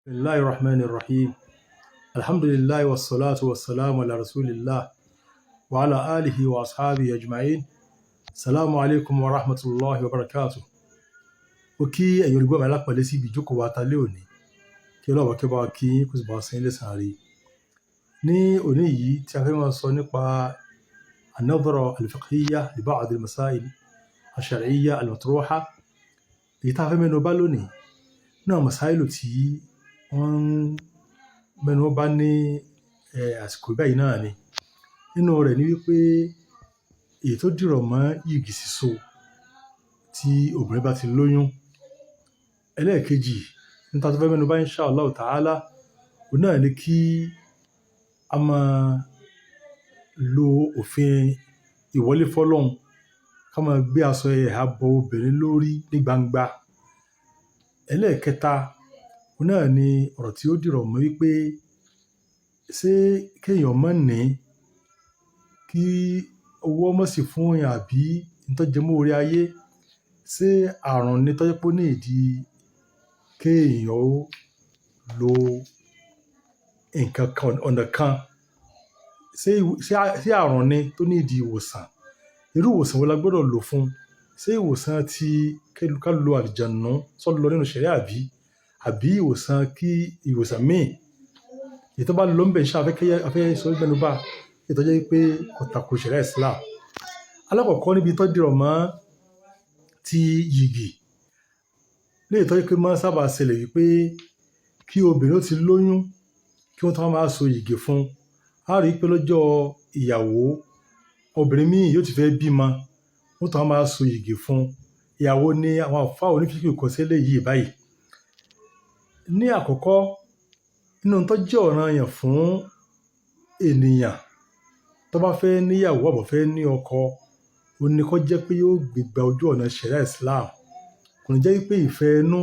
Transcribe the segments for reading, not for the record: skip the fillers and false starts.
Bismillahir Rahmanir Rahim. Alhamdulillah wassalatu wassalamu ala rasulillah wa ala alihi wa ashabihi ajma'in. Salamu alaikum wa rahmatullahi wa barakatuh. Mo kí ẹ̀yin olùgbọ́ mi alápọ̀nlé sí ibi ìjókòó wa ta lé òní. Kí Ọlọ́run kí ó bá wa kí yín, kó sì bá wa san yín lẹ́san ire. Ní òní yìí tí a fẹ́ máa sọ nípa an-nadhra al-fiqhiyya li ba'd al-masail ash-shar'iyya al-matruha. Èyí tá a fẹ́ mẹ́nu bà lónìí náà, masáìlù tí wọ́n ń mẹ́nu bà ní àsìkò báyìí náà ni. Nínú rẹ̀ ni wípé èyí tó dìrọ̀ mọ́ yìgì síso tí obìnrin bá ti lóyún. Ẹlẹ́ẹ̀kejì ní ta tó fẹ́ mẹ́nu bà insha Allah ta'ala, òun náà ni kí a máa lo òfin ìwọlé fọ́lọ́hun, ká máa gbé aṣọ ẹ̀hà bo obìnrin lórí ní gbangba. Ẹlẹ́ẹ̀kẹta, òun náà ni ọ̀rọ̀ tí ó dìrọ̀ mọ́ wípé ṣé kéèyàn má ní kí owó má sì fún èèyàn àbí n tó jẹ mọ́ orí ayé, ṣé àrùn ni tó jẹ́ pé ó ní ìdí kéèyàn ó lo nǹkan kan, ọ̀nà kan, ṣé àrùn ni tó ní ìdí ìwòsàn? Irú ìwòsàn wo la gbọ́dọ̀ lò fún? Ṣé ìwòsàn tí ká lo àlùjànnú sọ lọ nínú ṣẹ̀ríà àbí ìwòsàn kí ìwòsàn míì? Èyí tó bá lọ ńbẹ̀ ṣá a fẹ́ sọ mẹ́nu bà, èyí tó jẹ́ wípé kò tako ṣẹ̀ríà Islam. Alákọ̀ọ́kọ́ níbi tó dìrọ̀ mọ́ ti yìgì, léyìí tó jẹ́ pé máa ń sábà ṣẹlẹ̀ wípé kí obìnrin ó ti lóyún kí wọ́n tó máa so yìgì fún. A rí pé lọ́jọ́ ìyàwó, obìnrin míì yóò ti fẹ́ bímọ, wọ́n tó máa so yìgì fún. Ìyàwó ní àwọn àlfáà onífíkì kọ sí eléyìí báyìí. Ní àkọ́kọ́, nínú tó jẹ́ ọ̀ranyàn fún ènìyàn tó bá fẹ́ níyàwó àbí fẹ́ ní ọkọ, òun ní kó jẹ́ pé yóò gbégbá ojú ọ̀nà ṣẹ̀ríà Islam. Kò ní jẹ́ wípé ìfẹ́ inú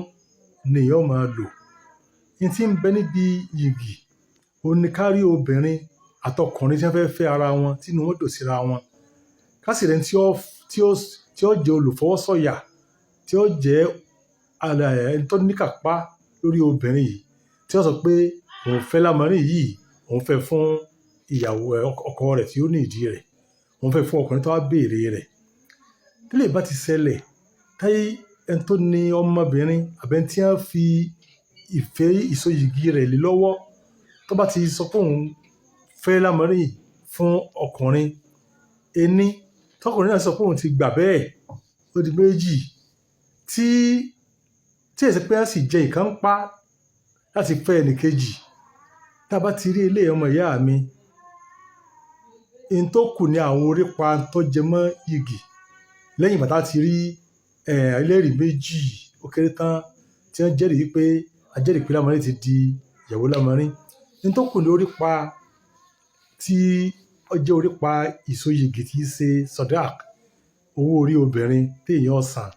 ni èèyàn ó máa lò. Ohun tí ń bẹ níbi yìgì, òun ní ká rí obìnrin àtọkùnrin tí wọ́n fẹ́ fẹ́ ara wọn, tí inú wọn dùn síra wọn. Ká sì rí ẹni tí ó jẹ́ olùfọwọ́sọ̀yà, tí ó jẹ́ ẹni tó ní kápá lórí obìnrin yìí, tí ó sọ pé òun fẹ́ lámọ̀rí yìí, òun fẹ́ fún ìyàwó ọkọ rẹ̀ tí ó ní ìdí rẹ̀, òun fẹ́ fún ọkùnrin tó wá béèrè rẹ̀. Tí eléyìí bá ti ṣẹlẹ̀, tí ẹni tó ní ọmọbìnrin àbí ẹni tí wọ́n fi ìfẹ́ ìsoyìgì rẹ̀ lé lọ́wọ́, tó bá ti sọ pé òun fẹ́ lámọ̀rí yìí fún ọkùnrin, ení, tọkùnrin náà sọ pé òun ti gbà bẹ́ẹ̀, ó di méjì, tí èsì pé wọ́n sì jẹ ìkan pa láti fẹ́ ẹni kejì. Tí a bá ti rí eléyìí, ọmọ ìyá mi, ohun tó kù ní àwọn orípa tó jẹ mọ́ yìgì. Lẹ́yìn ìgbà tí a ti rí ẹlẹ́rìí méjì ó kéré tán tí wọ́n jẹ́rìí wípé a jẹ́rìí pé lámọ̀rí ti di ìyàwó lámọ̀rí. Ohun tó kù ní orípa tí ó jẹ́ orípa ìsoyìgì tí í ṣe sọ̀dáàkì, owó orí obìnrin tí èèyàn ó san.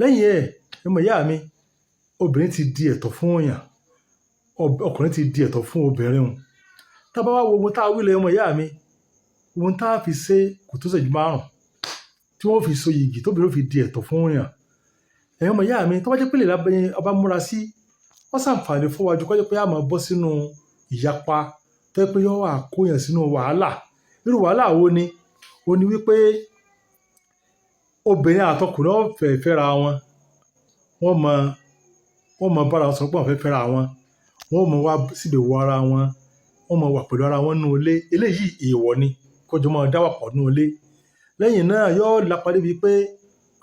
Lẹ́yìn ẹ̀, ọmọ ìyá mi, obìnrin ti di ẹ̀tọ́ fún èèyàn, ọkùnrin ti di ẹ̀tọ́ fún obìnrin òun. Tí a bá wá wo ohun tí a wí lọ, ọmọ ìyá mi, ohun tí a fi ṣe kò tó ìṣẹ́jú márùn-ún tí wọ́n fi so yìgì tó obìnrin ó fi di ẹ̀tọ́ fún èèyàn. Ẹ̀yin ọmọ ìyá mi, tó bá jẹ́ pé lè lábẹ́ ọba múra sí, ó ṣàǹfààní fún wa ju kó jẹ́ pé a máa bọ́ sínú ìyapa tó jẹ́ pé yóò wá kó èèyàn sínú wàhálà. Irú wàhálà wo ni? Ó ní wípé obìnrin àtọkùnrin ó fẹ́ fẹ́ra wọn, wọ́n mọ bá ara wọn sọ pé wọ́n fẹ́ fẹ́ra wọn, wọ́n mọ wá síbi wọ ara wọn, wọ́n mọ wà pẹ̀lú ara wọn nínú ilé. Eléyìí èèwọ̀ ni kó jọ máa dá wà pọ̀ nínú ilé. Lẹ́yìn náà yóò lapa débi pé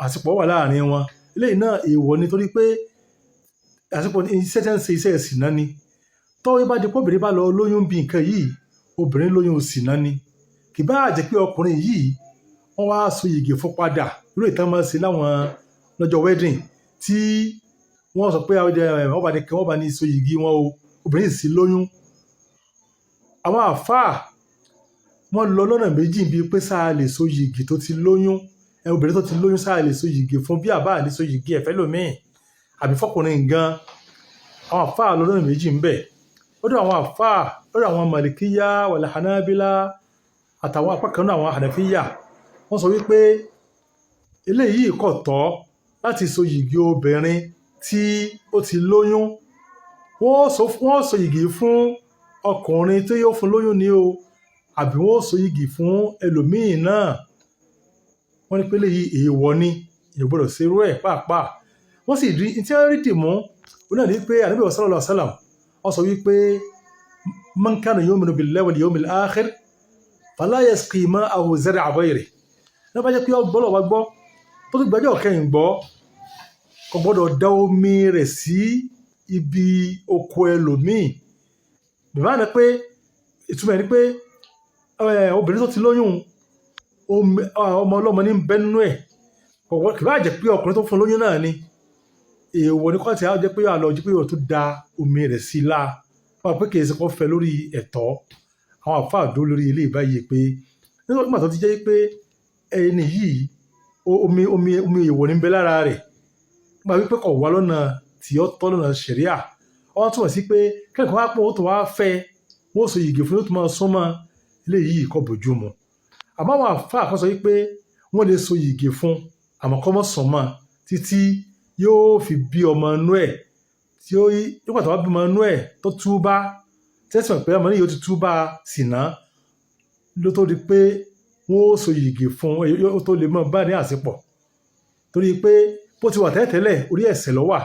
àsopọ̀ wà láàrin wọn. Eléyìí náà èèwọ̀ ni torí pé àsopọ̀ iṣẹ́ tí wọ́n ń ṣe, iṣẹ́ ìsìná ni. Tó bá di pé obìnrin bá lọ lóyún bí nǹkan yìí, obìnrin lóyún ìsìná ni. Kì bá jẹ́ pé ọkùnrin yìí wọ́n wá so yìgì fún padà, irú èyí tí wọ́n máa ń ṣe láwọn lọ́jọ́ wedding tí wọ́n sọ pé wọ́n bá ní so yìgì wọn o, obìnrin sì lóyún. Àwọn àlfáà wọ́n lọ lọ́nà méjì bíi pé ṣá lè so yìgì tó ti lóyún, obìnrin tó ti lóyún, ṣá lè so yìgì fún bí àbá lè so yìgì ẹ̀ fẹ́lòmíì àbí fọkùnrin gan. Àwọn àlfáà lọ lọ́nà méjì ńbẹ̀. Lọ́dọ̀ àwọn àlfáà, lọ́dọ̀ àwọn Màlìkíyà wal Hanabila àtàwọn apá kan náà àwọn Hànàfíyà, wọ́n sọ wípé eléyìí kò tọ́ láti so yìgì obìnrin tí ó ti lóyún. Wọ́n so yìgì fún ọkùnrin tí yóò fún lóyún ni o, àbí wọ́n so yìgì fún ẹlòmíì náà. Wọ́n ní pé eléyìí èèwọ̀ ni, èèyàn gbọ́dọ̀ ṣe irú ẹ̀ pàápàá. Wọ́n sì rí tí wọ́n rí dìmú, òun náà ní pé Ànábì sallallahu alaihi wasallam ó sọ wípé man kana yu'minu billahi wal yawmil akhir fala yasqi ma'ahu zar'a ghayrihi. Ní bá jẹ́ pé ọgbọ́n lọ́wọ́ gbọ́ tó tún gbẹ́jọ́ kẹ́yìn gbọ́, kò gbọ́dọ̀ da omi rẹ̀ sí ibi oko ẹlòmíì. Bìbá ni pé ìtumọ̀ ẹ̀ ni pé obìnrin tó ti lóyún, ọmọ ọlọ́mọ ní bẹ nínú ẹ̀. Kì bá jẹ́ pé ọkùnrin tó fún lóyún náà ni, èèwọ̀ ní kó tí a jẹ́ pé yóò lọ jí pé yóò tún da omi rẹ̀ sí i lá. Wọ́n pé kì í ṣe kó fẹ́ lórí ẹ̀tọ́. Àwọn àlfáà dúró lórí ilé báyìí pé nígbà tó ti jẹ́ pé ẹni yìí omi èèwọ̀ ní bẹ lára rẹ̀. Nígbà wípé kò wá lọ́nà tí ó tọ́ lọ́nà ṣẹ̀ríà. Ó wá túmọ̀ sí pé kẹ́kọ̀ọ́ wá pé ó tó wá fẹ́, wọ́n so yìgì fún yóò tún máa súnmọ́, eléyìí kò bójú mu. Àmọ́ àwọn àlfáà kan sọ wípé wọ́n lè so yìgì fún, àmọ́ kó má súnmọ́ títí yóò fi bí ọmọ inú ẹ̀, tí ó nígbà tó bá bí ọmọ inú ẹ̀ tó túbá, tí ẹ sì mọ̀ pé ọmọ yìí ó ti túbá sìná, ló tó di pé wọ́n ó so yìgì fún, ó tó lè mọ̀ bá ní àsìpọ̀. Torí pé bó ti wà tẹ́lẹ̀tẹ́lẹ̀ orí ẹ̀ṣẹ̀ ló wà.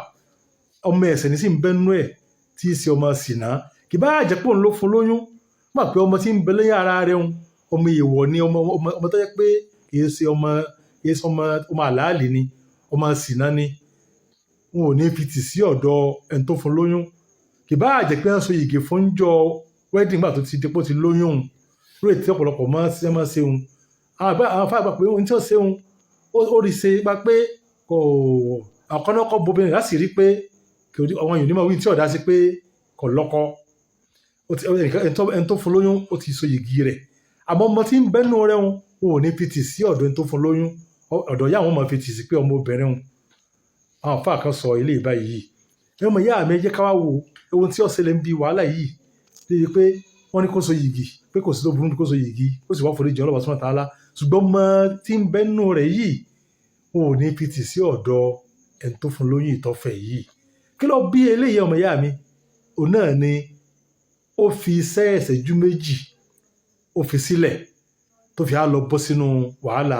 Ọmọ ẹ̀ṣẹ̀ ní sì ń bẹ nínú ẹ̀ tí í ṣe ọmọ sìná. Kì bá jẹ́ pé òun ló fún lóyún, nígbà pé ọmọ tí ń bẹ lẹ́yìn ara rẹ̀ ń, ọmọ èèwọ̀ ni, ọmọ tó jẹ́ pé kì í ṣe ọmọ, kì í ṣe ọmọ, ọmọ àlàálì ni, ọmọ sìná ni. Wọn ò ní fi tì sí ọ̀dọ̀ ẹni tó fún lóyún. Kì bá jẹ́ pé wọ́n so yìgì fún jọ wedding nígbà tó ti di pé ó ti lóyún. Lórí ètí ọ̀pọ̀lọpọ̀ máa ń ṣe òun. Àwọn àlfáà gbà pé ohun tí ó ṣe òun, ó rí ṣe gba pé kò, àwọn kan náà kọ́ bo obìnrin láti rí pé àwọn èèyàn onímọ̀ wí tí ọ̀dà sí pé kò lọ́kọ. Ẹni tó fún lóyún ó ti so yìgì rẹ̀. Àmọ́ ọmọ tí ń bẹ nínú rẹ̀ ń, wọn ò ní fi tì sí ọ̀dọ̀ ẹni tó fún lóyún. Ọ̀dọ̀ ìyá wọn máa fi tì sí pé ọmọ obìnrin òun. Àwọn àlfáà kan sọ eléyìí báyìí. Ọmọ ìyá mi, jẹ́ ká wá wo ohun tí ó ṣẹlẹ̀ ń bí wàhálà yìí. Débi pé wọ́n ní kó so yìgì, pé kò sí tó burú kó so yìgì, ó sì wá foríjì Ọlọ́run subhanahu wa ta'ala. Ṣùgbọ́n ọmọ tí ń bẹ nínú rẹ̀ yìí, wọn ò ní fi tì sí ọ̀dọ̀ ẹni tó fún lóyún ìtọ́fẹ̀ yìí. Kí ló bí eléyìí, ọmọ ìyá mi? Òun náà ni ó fi iṣẹ́ ìṣẹ́jú méjì ó fi sílẹ̀ tó fi á lọ bọ́ sínú wàhálà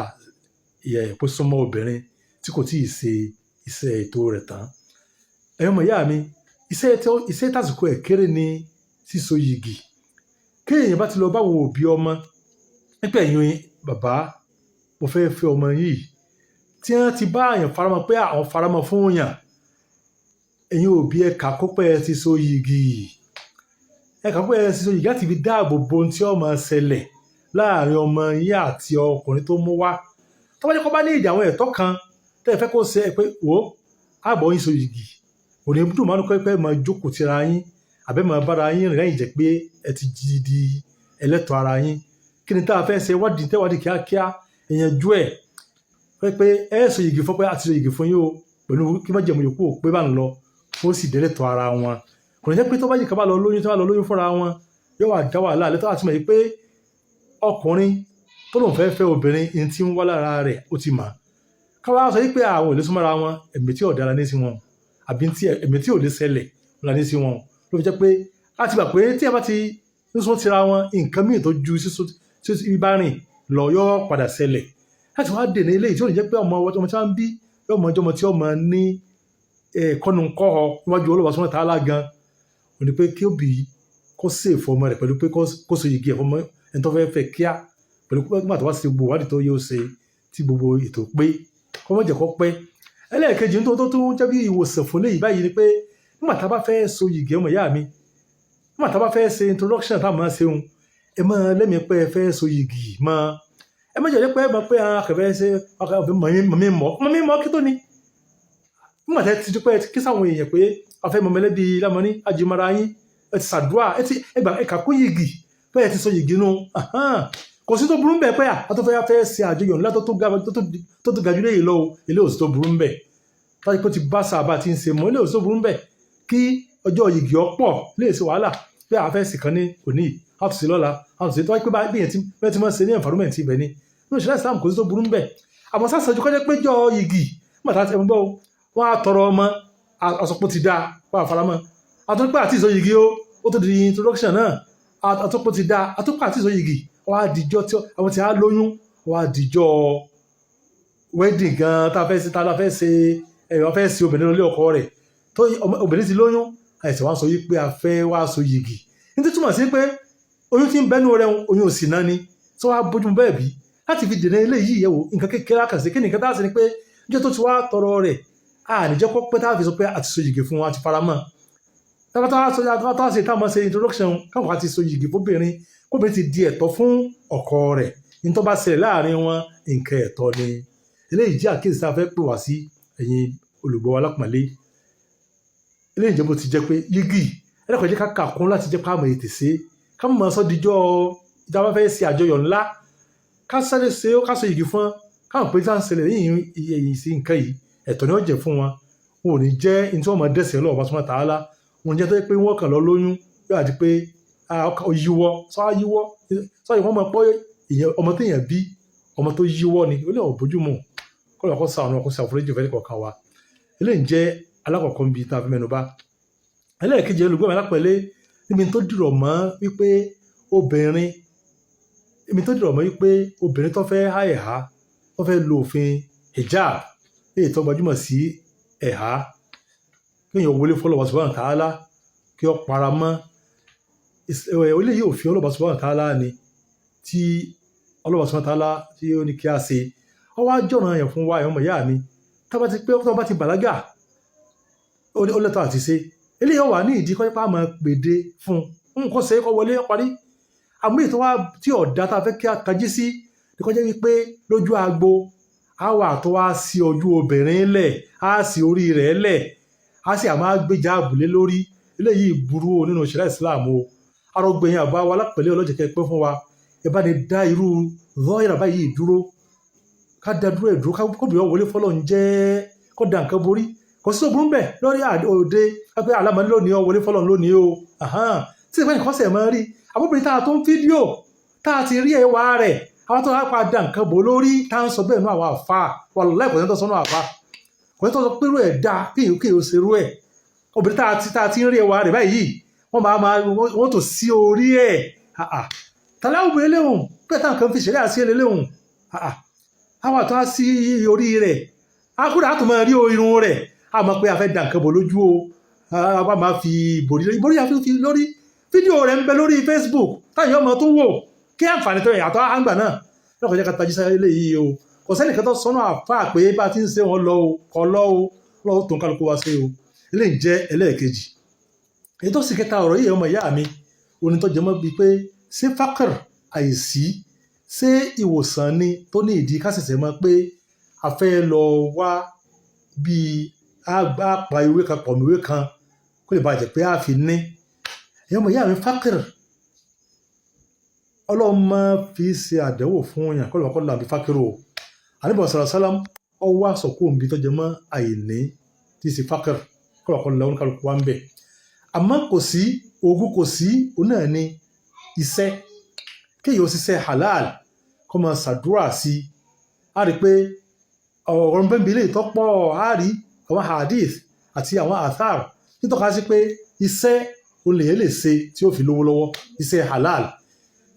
kó súnmọ́ obìnrin tí kò tíì ṣe iṣẹ́ ètò rẹ̀ tán. Ẹ̀yin ọmọ ìyá mi, iṣẹ́ tásìkò ẹ̀ kéré ni síso yìgì. Kí èèyàn bá ti lọ bá wo òbí ọmọ, nípa ẹ̀yin bàbá, mo fẹ́ fẹ́ ọmọ yìí. Tí wọ́n ti bá èèyàn faramọ́ pé àwọn faramọ́ fún èèyàn, ẹ̀yin òbí ẹ kà kó pé ẹ ti so yìgì. Ẹ kà kó pé ẹ ti so yìgì láti fi dáàbò bo ohun tí ó máa ṣẹlẹ̀ láàárín ọmọ yín àti ọkùnrin tó mú wá. Tó bá jẹ́ kó bá ní ìdí àwọn ẹ̀tọ́ kan tí ẹ fẹ́ kó ṣe, ẹ pé wò ó, ààbọ̀ yín so yìgì. Kò ní dùn mọ́ pé ẹ máa jókòó tira yín àbí ẹ máa bá ara yín rìn láì jẹ́ pé ẹ ti di ẹlẹ́tọ̀ọ́ ara yín. Kí ni tí a fẹ́ ṣe wádìí tẹ́wádìí kíákíá, ìyànjú ẹ̀ pé ẹ so yìgì fún pé a ti so yìgì fún yín o pẹ̀lú kí májẹ̀mú yòókù ò pé bá ń lọ, ó sì dẹ́lẹ́tọ̀ọ́ ara wọn. Kò ní jẹ́ pé tó bá yìí kan bá lọ lóyún, tó bá lọ lóyún fúnra wọn, yóò wá dá wàhálà lẹ́tọ́ àti mọ̀ pé ọkùnrin tó lòun fẹ́ fẹ́ obìnrin, ihun tí ń wá lára rẹ̀ ó ti mọ̀. Ká wá sọ wípé àwọn ò lè súnmọ́ra wọn, ẹ̀mí tí ò dára ní sí wọn, àbí ẹ̀mí tí ò lè ṣẹlẹ̀ la ní sí wọn. Ló fi jẹ́ pé a ti gbà pé tí ẹ bá ti ń sún tira wọn, nǹkan míì tó ju sísún tí ó bá rìn lọ yóò padà ṣẹlẹ̀. Láti wá dènà eléyìí tí ó ní jẹ́ pé ọmọ tí wọ́n ń bí yóò mọ ọjọ́ tí ó mọ ní kọ́nu-kọ́họ níwájú Ọlọ́run subhanahu wa ta'ala gan. Ó ní pé kí òbí kó save ọmọ rẹ̀ pẹ̀lú pé kó so yìgì ẹ̀ fún ọmọ ẹni tó fẹ́ fẹ́ kíá pẹ̀lú pé nígbà tó wá ṣe gbogbo ìwádìí tó yẹ ó ṣe tí gbogbo ètò pé, kó má jẹ́ kó pẹ́. Ẹlẹ́ẹ̀kejì tó tún jẹ́ bí ìwòsàn fún léyìí báyìí ni pé nígbà tá a bá fẹ́ so yìgì, ọmọ ìyá mi, nígbà tá a bá fẹ́ ṣe introduction tá a máa ṣe òun, ẹ máa lẹ́mìí pé ẹ fẹ́ so yìgì mọ́. Ẹ má jẹ́ pé ẹ mọ̀ pé a kẹfẹ́ ṣe mọ̀ mí mọ̀ kí tó ni. Nígbà tí ẹ ti dúpẹ́ kí sáwọn èèyàn pé a fẹ́ mọ mọ̀lẹ́bí lámọ́ní, àjùmọ̀ra yín, ẹ ti ṣàdúrà, ẹ ti ẹ gbà ẹ kà kún yìgì pé ẹ ti so yìgì nù. Kò sí tó burú bẹ́ẹ̀ pé a tó fẹ́ fẹ́ ṣe àjọyọ̀ ńlá tó tó ga jù léyìí lọ o, ilé òsì tó burú bẹ́ẹ̀. Táyì pé ó ti bá sábà ti ń ṣe mọ́, ilé òsì tó burú bẹ́ẹ̀ kí ọjọ́ yìgì ọ̀pọ̀ lè ṣe wàhálà pé a fẹ́ sì kan ní òní, a tún ṣe lọ́la, a tún ṣe tó wáyé pé bí èèyàn ti máa ṣe ní environment ibẹ̀ ni. Nínú ìṣẹ̀lẹ̀ Islam kò sí tó burú bẹ́ẹ̀. Àmọ́ sáṣẹ́jú kọjá pé jọ yìgì nígbà tá a ti gbọ́, wọ́n á tọrọ ọmọ, àsọpọ̀ ti dáa, wọ́n á faramọ́. Àtúnpẹ́ àti ìsọyìgì ó, ó tó di introduction náà. Àtúnpẹ́ ti da, àtúnpẹ́ àti ìsọyìgì wọ́n á dijọ́ tí àwọn tí á lóyún, wọ́n á dijọ́ wedding gan tá a fẹ́ ṣe, tá a fẹ́ ṣe ẹ̀rọ fẹ́ ṣe obìnrin lórí ọkọ rẹ̀ tó obìnrin ti lóyún. Àìsàn wa sọ yìí pé a fẹ́ wá so yìgì, ní túmọ̀ sí pé oyún tí ń bẹ́nu rẹ̀, oyún òsì náà ni tí wọ́n á bójú bẹ́ẹ̀ bí láti fi dènà eléyìí. Yẹ̀wò nǹkan kékeré àkànṣe. Kí ni nǹkan tá a ṣe ni pé níjọ́ tó ti wá tọrọ rẹ̀, a ní jẹ́ kó pẹ́ tá a fi sọ pé a ti so yìgì fún wa, a ti fara mọ́. Tá a ṣe tá a máa ṣe introduction káwọn ká ti so yìgì fóbìnrin, kóbìnrin ti di ẹ̀tọ́ fún ọkọ rẹ̀. Ní tó bá ṣẹlẹ̀ láàrin wọn, nǹkan ẹ̀tọ́ ni. Eléyìí jẹ́ àkíyèsí tá a fẹ́ pè wá sí, ẹ̀yin olùgbọ́ wa lápọ̀nlé. Eléyìí jẹ́ bó ti jẹ́ pé yìgì ẹlẹ́kọ̀ọ́ jẹ́ ká kà kún láti jẹ́ ká mọ̀ ètè ṣe, ká mọ̀ sọ́ dijọ́ ìjà bá fẹ́ ṣe àjọyọ̀ ńlá, ká sáré ṣe, ká so yìgì fún káwọn pé sáà ń ṣẹlẹ̀ lẹ́yìn èyí sí nǹkan yìí, ẹ̀tọ́ ni ó jẹ́ fún wọn. Wọn ò ní jẹ́ ní tí wọ́n máa dẹ́sẹ̀ lọ́wọ́ bá súnmọ́ tààlà wọn jẹ́ tó yẹ pé wọ́n kàn lọ lóyún, yóò àti pé yíwọ́ sọ yíwọ́ sọ yìí, wọ́n máa pọ́ ọmọ téèyàn bí, ọmọ tó yíwọ́ ni ó lè ọ̀ bójú mu. Kọ́ lọ́kọ́ sàánú ọkọ̀ sí àforíjì fẹ́ kọ̀ọ̀kan wa. Eléyìí jẹ́ alákọ̀ọ́kọ́ níbi tá a fi mẹ́nu bà. Ẹlẹ́ẹ̀kejì, olùgbọ́ mi alápẹ̀lẹ́, níbi tó dìrọ̀ mọ́ wípé obìnrin, níbi tó dìrọ̀ mọ́ wípé obìnrin tó fẹ́ há ẹ̀há, tó fẹ́ lo òfin hijab, èyí tó gbajúmọ̀ sí ẹ̀há, kéèyàn wọlé fọlọ́wọ́ subhanahu wa ta'ala, kí ó para mọ́ eléyìí. Òfin Ọlọ́hun subhanahu wa ta'ala ni tí Ọlọ́hun subhanahu wa ta'ala tí ó ní kí a ṣe. Ó wá jọ̀ràn yẹn fún wa. Ẹ̀yọ́ ọmọ ìyá mi, tá bá ti pé, tó bá ti bàlágà, ó lẹ́tọ̀ọ́ àti ṣe eléyìí. Ó wà ní ìdí kọ́ ipá máa pèdè fún un nǹkan ṣe kọ́ wọlé parí. Àmọ́ èyí tó wá tí ọ̀dà tá a fẹ́ kí a tají sí ní kó jẹ́ wípé lójú agbo á wà tó wá sí ojú obìnrin lẹ̀, á sí orí rẹ̀ lẹ̀, á sì àmọ́ gbé jáàbù lé lórí. Eléyìí burú o nínú ìṣẹ̀lẹ̀ Islam o. Arọgbẹ̀yìn àbá wa lápẹ̀lẹ́, ọlọ́jẹ̀kẹ́ pẹ́ fún wa. Ẹ bá ní dá irú zọ́ọ̀yìnrà báyìí dúró, ká dá dúró ẹ̀ dúró, kóbìnrin wọlé fọlọ́ ń jẹ́ kó da nǹkan borí. Kò sí òburú bẹ́ẹ̀ lórí òde pé alámọ̀ní lónìí ọ wọlé fọlọ́ lónìí o, tí ìpín nǹkan sẹ̀ máa rí àbóbìnrin tá a tó ń fídíò tá a ti rí ẹwà rẹ̀, àwọn tó wá pa da nǹkan bò lórí, tá a ń sọ bẹ́ẹ̀ nú àwọn àfa. Wallahi, kò sí tó sọ nú àfa, kò sí tó sọ pé irú ẹ̀ dá kéèyàn ṣe irú ẹ̀. Obìnrin tá a ti ń rí ẹwà rẹ̀ báyìí, wọ́n máa máa wọ́n tó sí orí ẹ̀ tàlẹ́ obìnrin léhùn pé táwọn kan fi ṣẹlẹ̀ àti ẹlẹ́lẹ́hùn àwọn àtọ́ á sí orí rẹ̀, akúrò àtò máa rí irun rẹ̀, a mọ̀ pé a fẹ́ da nǹkan bò lójú o. A máa fi ìbòrí ìbòrí àfi fi lórí fídíò rẹ̀ ń bẹ lórí Facebook táyọ̀ ọmọ tó wò kí àǹfààní tó yàtọ̀ àǹgbà náà lọ́kọ̀ jẹ́ ká tají sáyé léyìí o. Kò sẹ́nìkan tó sọ́nà àfáà pé bá a ti ń ṣe wọn lọ o, kọ́ lọ́ o, lọ́wọ́ tó ń kálukú wá sí o. Eléyìí jẹ́ ẹlẹ́ẹ̀kejì. Èyí tó sì kẹta ọ̀rọ̀ yìí, ọmọ ìyá mi, oní tó jẹmọ́ bíi pé ṣé fákàr àìsí, ṣé ìwòsàn ni tó ní ìdí ká ṣẹ̀ṣẹ̀ mọ̀ pé a fẹ́ lọ wá bíi a pa ewé kan pọ̀ mọ́ ewé kan kó lè bàjẹ́ pé a fi ní. Ẹ̀yin ọmọ ìyá mi, fákàr, Ọlọ́run máa fi ṣe àdánwò fún yàn kó lè wà kó làbí fákìrì o. Ànábì sallallahu alaihi wasallam ọwọ́ àsọ̀kò òǹbí tó jẹ mọ́ àìní tí í ṣe fákìrì, kó lè wà kó làwọn oníkàlùkù wa ń bẹ̀. Àmọ́ kò sí oògùn, kò sí òun náà ní iṣẹ́, kéèyàn ó ṣiṣẹ́ halal, kó máa ṣàdúrà sí i. A rí i pé ọ̀rọ̀ bẹ́ẹ̀ bí eléyìí tó pọ̀, á rí àwọn hadith àti àwọn athar nítọ́ka sí pé iṣẹ́ olè yẹn lè ṣe tí ó fi lówó lọ́wọ́, iṣẹ́ halal.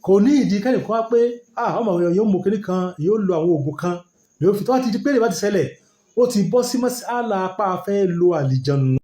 Kò ní ìdí kẹ́nìkan wá pé ah, ọmọ èèyàn yóò mú kinní kan, yóò lo àwọn oògùn kan, yóò fi tó bá ti di pé lè bá ti ṣẹlẹ̀, ó ti bọ́ sí mọ́sálà apá fẹ́ lo àlìjànnú.